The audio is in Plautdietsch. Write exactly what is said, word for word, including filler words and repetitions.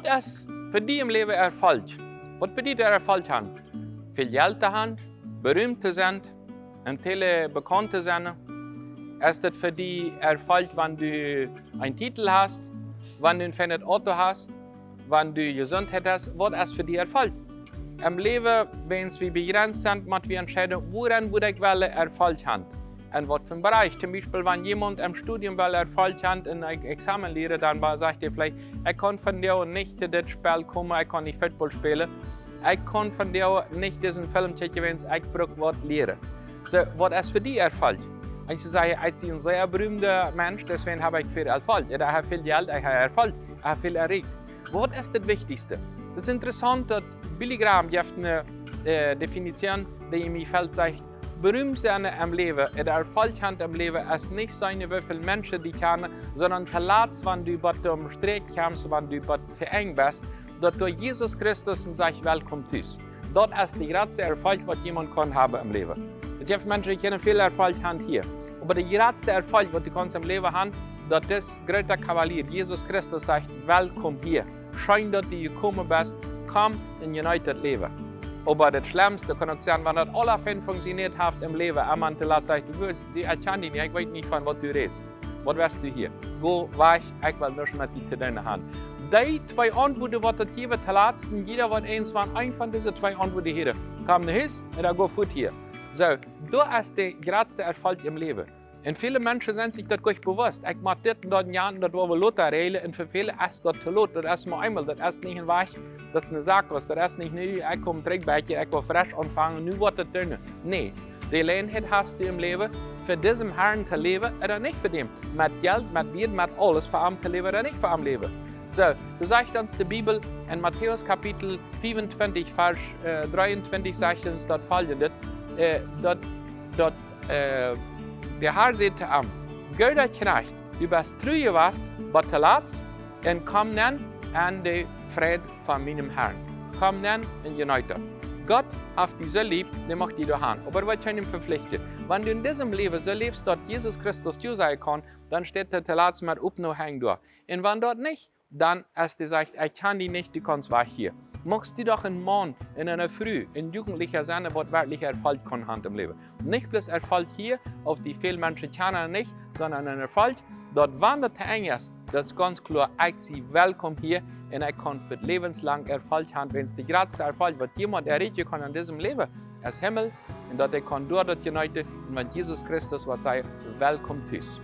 Waut es fa die em Läwen Erfolg? Waut bediet Erfolg han? Väl Jelt to han, berühmt to sennen, en Tele bekannt to sennen? Es daut fa die Erfolg, wan du een Titel hast, wan du een feinet Auto hast, wan du Jesundheit hast? Waut es fa die Erfolg? Em Läwen, wan wie bejrenzt sent, mott wie entscheiden, wuarin wudd ekj wellen Erfolg han. En waut fa een Bereich. Toom Biespel, wan jemaunt em Studium well Erfolg han en een Examen lieren, dan wa-, sajcht hee veleicht: "Ekj kaun vondoag nich to dit Spell komen, ekj kaun nich Football spälen. Ekj kaun vondoag nich disen Film kjikjen, wiels ekj bruck waut lieren." Soo, waut es fa die Erfolg? Eenje sajen: "Ekj sie een sea berühmta Mensch, deswäajen hab ekj väl Erfolg. Ooda ekj hab väl Jelt, ekj hab Erfolg, ekj hab väl erreicht." Waut es daut Wichtichste? Daut es interessaunt, daut Billy Graham jeft eene, äh, Definition, dee mie jefelt, sajcht: "Berühmt sennen em Läwen, ooda Erfolg han em Läwen, es nich sennen, woo väl Menschen die kjanen, sonda toolatst, wan du bie dän Strakj kjemst, wan du bie to Enj best, daut doa Jesus Christus un sajcht: 'Welkom tus.'" Daut es de jratste Erfolg, waut jemaunt kaun haben em Läwen. Et jeft Menschen, dee kjennen väl Erfolg han hia. Oba de jratste Erfolg, waut du kaust em Läwen han, daut es groota Kavalier, Jesus Christus, sajcht: "Welkom hia. Scheen, daut du jekomen best. Komm un jeneet daut Läwen." Oba daut Schlemmste kaun uk sennen, wan daut aula fein funktionieet haft em Läwen, un maun toolatst sajcht: "Du weetst, die, ekj kjan die nich, ekj weet nich, von waut du rätst. Waut west du hia? Go wajch, ekj well nuscht met die to doonen han." Dee twee Auntwuaden, waut daut jäwen, toolatst, un jieda woat eent von, eent von dise twee Auntwuaden hieren: "Komm no Hus, ooda go fuat hia." Soo, daut es de jratste Erfolg em Läwen. Un väle Menschen sent sikj daut goanich bewusst. "Ekj mott dit un daut un jant un daut woa wie lota reajlen." Un fa väle es daut too lot. Daut es mau eemol, daut es nich een Wajch, daut es een Sack, daut es nich: "Nu, ekj kom trigj bie die, ekj well fresch aunfangen, nu woat daut doonen." Nä, de Jeläajenheit hast du em Läwen, fa disen Harn to läwen ooda nich fa däm. Met Jelt, met Wieed, met aules fa am to läwen ooda nich fa am läwen. Soo, doa sajcht ons de Bibel en Matäus Kapitel fiefuntwintich, Varsch, äh, dreeuntwintich, sajcht ons daut foljendet, äh, daut, daut, äh, de Har säd to am: "Gooda Kjnajcht, du best tru jewast bat toolatst, un komm nenn en de Freid von mienen Harn. Komm nenn un jeneet daut." Gott haft die soo leef, dee mucht die doa han. Oba woat kjeenem veflichten. Wan du en disen Läwen soo läfst, daut Jesus Christus die sajen kaun, dan steit hee toolatst met opne Henj doa. Un wan daut nich, dan es dee sajcht: "Ekj kjan die nich, du kaust wajch hia." Muchst du doch een Maun un eene Fru, een Jugendlicha sennen, waut werkjlich Erfolg kaun han em Läwen. Nich bloos Erfolg hia, auf die väl Menschen kjanen nich, sonda een Erfolg, daut wan daut to Enj es, daut es gaunz kloa, ekj sie welkom hia un ekj kaun fa läwenslang Erfolg han, wiels de jratste Erfolg, waut jemaunt erreichen kaun en disen Läwen, es Himmel, un daut ekj kaun doa daut jeneeten, un wan Jesus Christus woat sajen: "Welkom tus."